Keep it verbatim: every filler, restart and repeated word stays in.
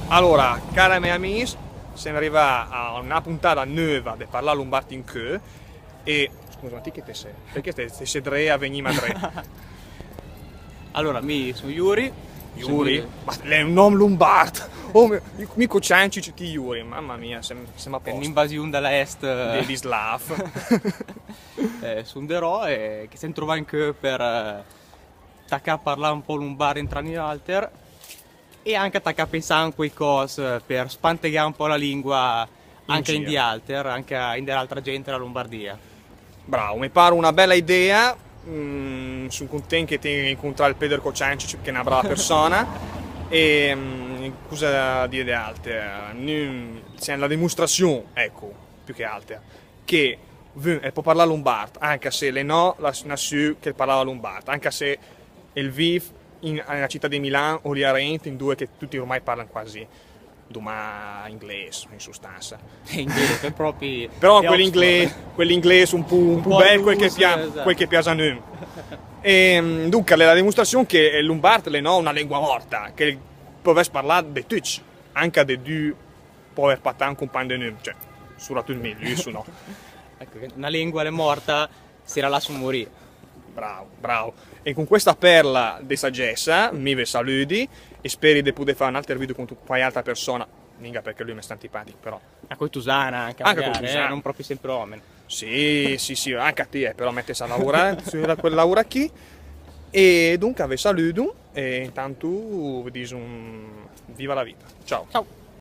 Alora, cari mé amis, sem rivà a una puntada növa de Parlà Lombard incö. E scusa, ma ti che te sé? Perché te, te sé dré a vegnì dré? Alora, mi son Yuri. Yuri? Ma l'è un nom lombard! Oh, mi, mi Cociancich, ti Yuri, mamma mia, sem, sem a L'è post. Un'invasion da l'est. Degli Slav. Eh, son dré e che sem trovà incö per eh, tacà a parlà un pò lombard intra nialter e anca tacà a pensà a quaicòs per spantegà un pò la lengua anca in di alter, anca in de l'altra gent de la Lombardia. Bravo, me par una bela idea. Mm, son content che te incontrà el Peder Cociancich, che l'è una brava persona. E mm, cosa dì de alter? Nüm, cioè, la dimostrasion, ecco, piö che alter, che vün el pò parlà lombard, anca se l'è no la, nassü che el parlava lombard, anca se el viv in, in la cità de Milan o lì arent, in dove che tuti ormai parlan quasi domà inglés, in sostanza. Inglés, è proprio Però è quell'inglés, Oxford. Quell'inglés un pò, un pò pò bel, quel che, russo, pia- esatto. Quel che pias a nüm. E mm, dunca, l'è la dimostrasion che el lombard l'è no una lengua morta, che el pò vess parlà de tücc, anca de du pover patan compagn de nüm, cioè, soprattut mi, lü, su no. Ecco, che una lengua l'è morta se la lasso morì. Bravo, bravo. E con questa perla de sagessa, mi ve salüdi e speri de poder fà un alter video con tu, quaich altra persona, minga perché lü me sta antipatic, però. Anca quaitosana, anca, Anca magari, quaitosana. Eh, non proprio sempre omen. Sì, sì, sì, anca a ti, eh, però mettesi a lavorà, su quel lavorà chì. E dunca ve salüdo e intant ve diso un viva la vita. Ciao. Ciao.